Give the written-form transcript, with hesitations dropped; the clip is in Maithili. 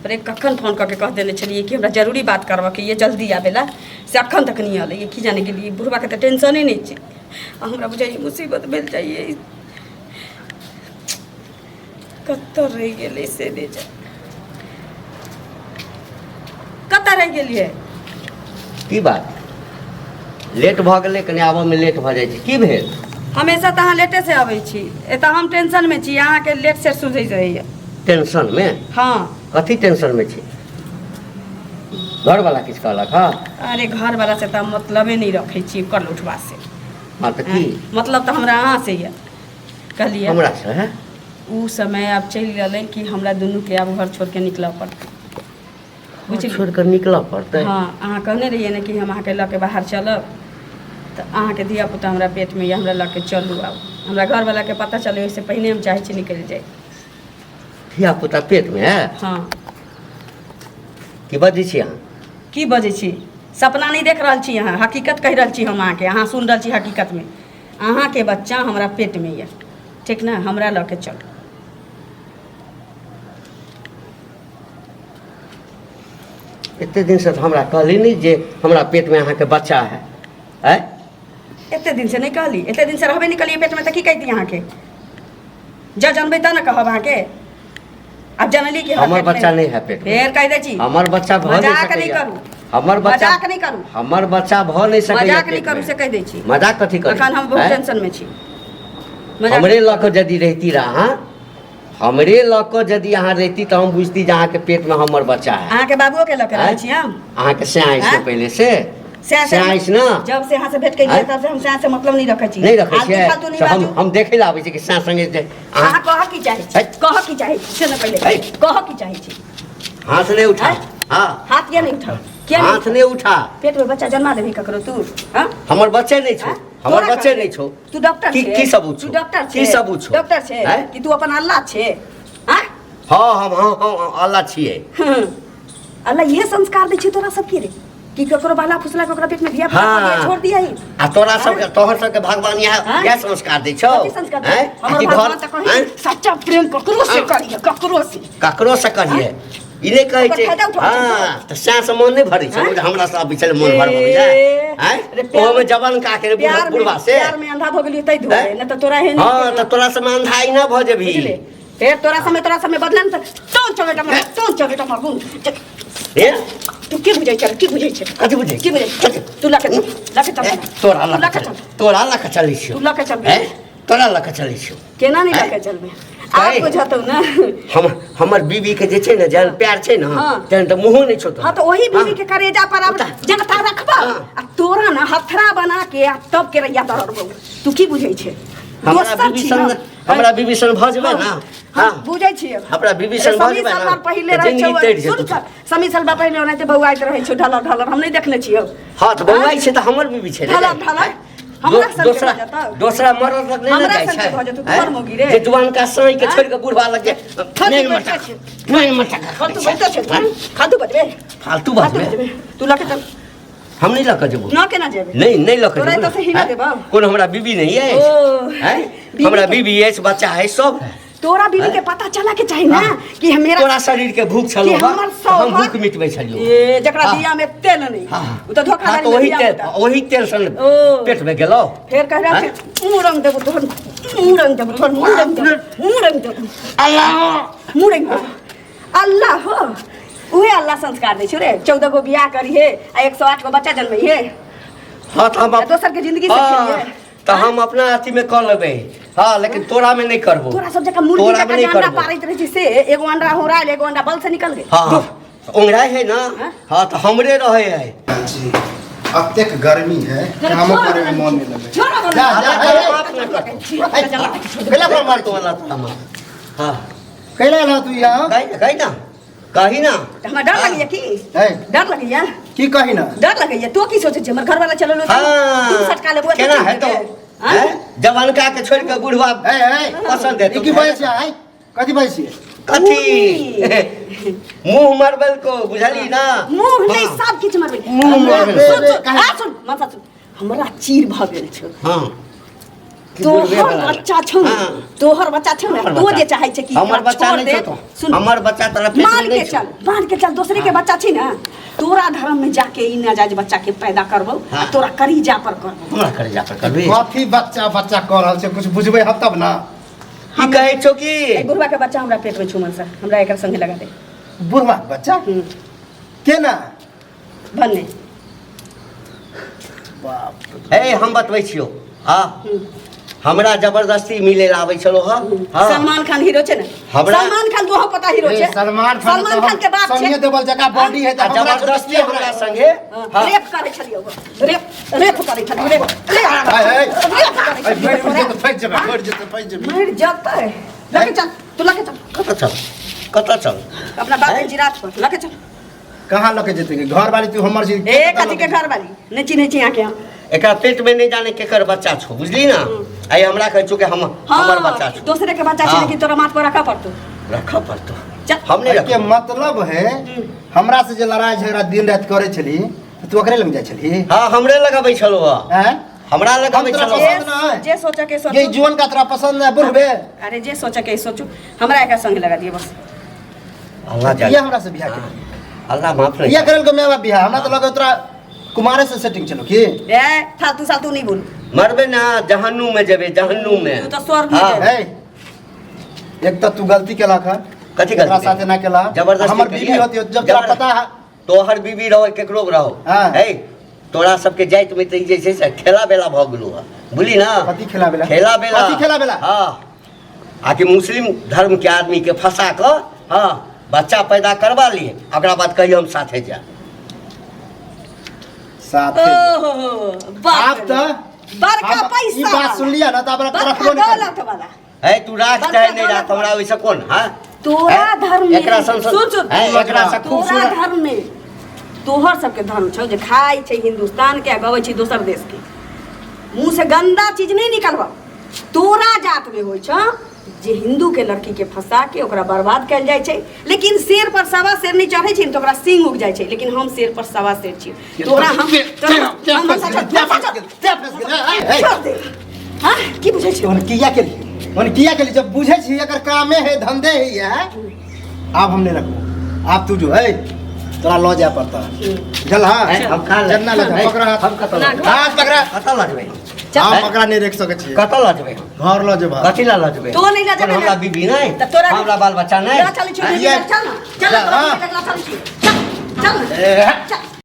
अरे कखन फोन कऽ के कह देने छलियै कि हमरा जरूरी बात करबऽके ये जल्दी आबै ला से अखन तक नहि एलै की जाने गेलियै बुढ़बाके तऽ टेंशने नहि छै आ हमरा बुझाइए मुसीबत भेल जाइए कतऽ रहि गेलै से नहि जाने कतऽ रहि गेलियै की बात लेट भऽ गेलै कनि आबऽमे लेट भऽ जाइ छै की भेल हमेशा तऽ अहाँ लेटे से अबै छी एतऽ हम टेंशनमे छी अहाँके लेट से सुझैत रहैए टेंशनमे हँ कथी टेंशनमे छी घरवला किछु कहलक हँ अरे घरवला से तऽ हम मतलबे नहि रखै छी ओकर उठबा से हँ तऽ की मतलब तऽ हमरा अहाँ से यऽ कहलियै हमरा से है ओ समय आब चलि गेलै कि हमरा दुनूके आब घर छोड़ि के निकलऽ पड़तै बुझलियै छोड़ि कऽ निकलऽ पड़तै हँ अहाँ कहने रहियै ने कि हम अहाँके लऽ के बाहर चलब तऽ अहाँके धियापुता हमरा पेटमे यऽ हमरा लऽ के चलू आब हमरा घरवलाके पता चलै ओहिसँ पहिने हम चाहै छी निकलि जाइ धिया पुता पेटमे है हँ की बजै छी अहाँ की बजै छी सपना नहि देख रहल छी अहाँ हकीकत कहि रहल छी हम अहाँके अहाँ सुनि रहल छी हकीकतमे अहाँके बच्चा हमरा पेटमे यऽ ठीक ने हमरा लऽ के चलू एते दिनसँ तऽ हमरा कहली नहि जे हमरा पेटमे अहाँके बच्चा है आँय एते दिनसँ नहि कहली एते दिनसँ रहबे नहि कहलियै पेटमे तऽ की कहिती अहाँके जँ जनबै तऽ ने कहब अहाँके आब जनली कि हमर बच्चा नहि है पेट फेर कहि दै छी हमर बच्चा भऽ नहि मजाक नहि सकैया करू हमर बच्चा मजाक नहि करू हमर बच्चा भऽ नहि सकैया मजाक नहि पेट करू मे। से कहि दै छी मजाक कथी करी अखन हम बहुत आँय? टेंशन मे छी मजाक हमरे लऽ कऽ यदि रहिती रह अहाँ हमरे लऽ कऽ यदि अहाँ रहिती तऽ हम बुझती जे अहाँके पेटमे हमर बच्चा है अहाँके बाबुओ के लऽ के रहै आँय? छी हम अहाँके सैं अछि ने आँय? पहिले से सैं सैं अछि ने जब से अहाँ से भेंट केलियै आँय? तब से हम सैं से मतलब नहि रखै छी नहि रखै आलतू छियै फालतू नहि तऽ हम बाजू हम देखै लए आबै छी कि सैं संगे जे अहाँ अहाँ कहऽ की चाहै छी है? कहऽ की चाहै छी से ने पहिले है? कहऽ की चाहै छी हाथ नहि उठा आँय? हँ हाथ किया नहि उठाउ किया नहि हाथ नहि उठा पेट में बच्चा जन्मा देबही ककरो तू हाँ हमर बच्चे नहि छौ आँय? हमर तोरा बच्चे कहै। नहि छौ तू डॉक्टर की छे की सबूत तू छौ डॉक्टर छे की सबूत छौ डॉक्टर छे आँय? कि तू अपन अल्लाह छे हाँ हँ हम हँ हँ अल्लाह छियै अल्लाह इहे संस्कार दै छै तोरा सबके रे कि ककरो बाला फुसला के ओकरा पेट में धिया पुता हाँ। दिया छोड़ दिया ही आ तोरा सबके तोहर सबके भगवान इएह हाँ? इएह संस्कार दै छौ कथी संस्कार दै? आँय? हमर कि घर भगवान तऽ कही आँय? सच्चा प्रेम ककरो से हाँ। करिए ककरो से ककरो से करिए ई नहि कहै ओकर छै फायदा उठाबै छै हँ तऽ सएह से मोन नहि भरै छै आँय? जे हमरा से अबै छलै मोन भरबै ए, आँय रे प्यार- ओहोमे जवान का के प्यार में बुढ़वा से प्यार में अंधा भऽ गेलियै ताहि दुआरे आँय? नहि तऽ तोरा एहन हँ तऽ तोरा से अंधा ई नहि भऽ जेबही बुझले फेर तोरा समय बदले ने तऽ तोन चमेटा मार तोन चमेटा मारबू हे तू की बुझै छै की बुझै छै कथी बुझै की बुझै छै तू लऽ के चल लऽ के चल ए, तोरा तू लऽ लऽ के के चल चल तोरा लऽ के चलै छियौ तू लऽ के चल हैं तोरा लऽ के चलै छियौ केना नहि लऽ के हैं? चलबै आब काहे? बुझतौ ने हम हमर बीबी के जे छै ने जहन प्यार छै ने हाँ। तहन तऽ मुँहो नहि छौ हाँ तो वही बीवी के करेजा पर अब जनता रखबा हाँ। आ तोरा ना हथरा बना के आ तब के रैया दरड़बौ तू की बुझै छै हमरा दोसर बीबी छी सन ना। हमरा बीबी सन भऽ जेबै ना हाँ बुझै छियै हमरा बीबी सन भऽ समी जेबै ना सलवार पहिले तऽ रहै जिंदगी छौ तरि सुन जेतौ तऽ समी सलवार पहिले ओनाहिते बौआइत रहै छौ ढलर ढलर हम नहि देखने छियौ हाँ तऽ बौआइ छै तऽ हमर बीबी छै ने ढलर ढलर हमरा सन के दोसरा भऽ जेतौ दोसरा मरद लग नहि ने हमरा जाइ सन के छै भऽ जेतौ, तू हैं? बड़ मौगी रे। जे जुआनका साँइ के हैं? छोड़ि कऽ बुढ़वा लग जे फालतू नहि बैठते मटका छै। नहि मटका फालतू बैठते छै फालतू बजबे फालतू फालतू बजबे बजबे तू लऽ के चल हम नहि लऽ कऽ जेबो न केना जेबै नहि नहि लऽ कऽ तोरा जेबो एतऽ से हिला हैं? देबौ। कोनो हमरा बीबी नहि अछि ओ, हैं? बीबी हमरा के- बीबी अछि बच्चा अछि सब है तोरा बीबी के पता चला के चाही ना कि हम मेरा तोरा शरीर के भूख छलो कि हमर हम शौहर- भूख मिटबै छलियो ए जकरा हाँ। दिया में तेल नहीं हाँ। उ तो धोखा हाँ, तो वही तेल वही तेल सन ओ। पेट में गेलो फेर कह रहा हैं? मुंह रंग देबो तोहर मुंह रंग देबो तोहर मुंह रंग देबो मुंह रंग देबो अल्लाह मुंह रंग देबो अल्लाह हो उहे अल्लाह संस्कार दै छौ रे 14 गो बियाह करिहे आ 108 गो बच्चा जन्मैहे हाँ तो हम आ दोसर के जिंदगी से हाँ, खेलिए तऽ हम अपना अथी में कऽ लेबै हाँ लेकिन तोरा में नहीं करबो तोरा सब जगह मुर्गी तोरा में जकाँ नहीं जे अंडा करबो पारैत रहै छै से एगो अंडा होरायल एगो अंडा बल से निकल गेल हाँ ओंघराइ है ना हाँ? हाँ तऽ हमरे रहै है जी अतेक गर्मी है कामो करे में मन नहीं लगे छोड़ो जा जा अल्लाह ए, तोरा माफ ना करतौ। कैला पर मार तो अल्लाह तोरा माफ हाँ कैला ला तू यहाँ कही ना कही ना कही ना तऽ हमरा डर लगैया की ए डर लगैया की कही ना डर लगैया तो की सोचै छी हमर घरवाला चलल हाँ तू सटका लेबो केना हेतौ हैं? जवानका के छोड़ के बुढ़वा ए ए पसंद हेतौ ई की बजै छियै आइ कथी बजै छियै कथी मुंह मरबल को बुझली ना मुंह नहीं हाँ। सब किछु मरबै मुँह मरबै। सुन सुन आ सुन मनसा सुन हमरा चीर भऽ गेल छौ हाँ कि बुढ़बे तोहर बला? बच्चा छौ ने, हाँ। तोहर बच्चा छौ ने, हमर तो बच्चा। जे चाहै छै कि हमर एकरा बच्चा छोड़ नहि दे छौ तो। सुन हमर बच्चा तोरा पेट में मान नहि के छौ। चल मान के चल दोसरे के बच्चा छी ने तोरा धर्म में जाके ई नाजायज बच्चा के पैदा करबौ आ हाँ। तोरा करीजा पर करबौ हमरा करेजा पर करबी कथी बच्चा बच्चा कऽ रहल छै कुछ बुझबै हम तब ना की कहै छौ की ए बुढ़वा के बच्चा हमरा पेट में छुमन सर हमरा एकर संगे लगा दे बुढ़वा के बच्चा केना भन्ने बाप हे हम बतबै छियौ हाँ हमरा जबरदस्ती मिले ला आबै छलो हँ हाँ। सलमान खान हीरो छै ने हमरा- सलमान खान तोहर पता हीरो ए, छै सलमान खान सलमान खान के बाप छै सनिया देवल जकाँ बॉडी है आ तऽ हमरा जबरदस्ती हमरा संगे हाँ, रेप करै छलियै ओ। रेप रेप करै छलियै रेप रेप हाय, हाय। रेप करै अरे, छलियै मरि तोरा। जेतै फँसि जेबै मरि जेतै फँसि जेबै मरि जेतै लके चल तू लके चल कतऽ चल कतऽ चल अपना बाप के जिरात पर लके चल कहाँ लऽ के जेतै घर वाली तू हमर छी ए कथी के घर वाली नहि चिन्है छी अहाँके हम एकरा पेट में नहीं जाने केकर बच्चा छो बुझली ना आइ हमरा कहै छौ कि हम हमर बच्चा छो दोसरे के बच्चा छै हाँ। लेकिन तोरा माथ पर रखऽ पड़तौ रखऽ पड़तौ चल। हम नहीं के रखब मतलब है हमरा से जे लड़ाई झगड़ा दिन रात करे छली तऽ तू ओकरे लग जाइ छली हाँ हमरे लगाबै छलो हँ हैं हमरा लगाबै हम तोरा छलो पसंद ना है। जे सोचे के ये सोचू जुअन का तोरा पसंद है बुढ़बे अरे जे सोचे के सोचू हमरा एकरा संग लगा दिए बस अल्लाह ये जाने हमरा से बियाह केलक अल्लाह माफ नहीं बियाह करल के माय बाप बियाह हमरा तऽ लगे तोरा कुमारे से सेटिंग चलो की ए फालतू सालतू नहीं बोल मरबे ना जहन्नुम में जेबे जहन्नुम में तू तो स्वर्ग में हाँ। जेबे। ए एक तऽ तू गलती केलक हन कथी गलती तोरा साथे ना केला जबरदस्ती हमर केलियै? बीबी होती जब तोरा जबर- पता है तोहर बीबी रहो केकरो रहो हाँ। है तोरा सबके जाइत में तऽ ई जे छै से खेला बेला भऽ गेलो हँ बुझली ना कथी खेला बेला खेला बेला कथी खेला बेला हाँ आकि मुस्लिम धर्म के आदमी के फंसा कऽ हाँ बच्चा पैदा करवा लिए ओकरा बाद कहियो हम साथे जाए साथे ओहो बाप आब रे। तऽ बड़का आब पैसा ई बात वाला। सुनलियै ना तऽ आब बड़का रखबो नहि करबै। दौलत वाला है तू राख बड़का चाहे नहीं दौलत राख हमरा ओहिसँ कोन हाँ तोरा हैं? धर्म में एकरा संसद सुन सुन हैं, एकरा से तोरा खूबसूरत धर्म में तोहर सबके धर्म छौ जे खाइ छै हिंदुस्तान के आ गबै छै दोसर देश के मुंह से गंदा चीज नहीं निकलबा तोरा जात में होइ छौ जे हिंदू के लड़की के फंसा के ओकरा बर्बाद कयल जाइ छै लेकिन शेर पर सवा शेर नहीं चढ़ै छै ने तऽ ओकरा सींग उग जाइ छै लेकिन हम शेर पर सवा शेर छी तोरा हम तोरा हम छोड़ दे हाँ की बुझै छी ओहन किया केली ओहन किया केली जब बुझै छी एकर कामे है धंधे है ये आब हम नहीं रखबो आब तू जो है तोरा लऽ जाय पड़ता चल हाँ हैं, हम खा ले चल ना लगा हैं, पकड़ा हाथ हम कतऽ लऽ जेबै? हाथ पकड़ा कतऽ लऽ जेबै चल। हम पकड़ा नहीं रख सकै छियै कतऽ लऽ जेबै हम? घर लऽ जेबै कथी लऽ लऽ जेबै तो नहीं लऽ जेबै कोन हमरा ने? बीबी नहीं तऽ तोरा हमरा बाल बच्चा नहीं लऽ चलै छी ये- चल ना चल ना तोरा हाँ। लऽ चलै छी चल चल ना ए, चल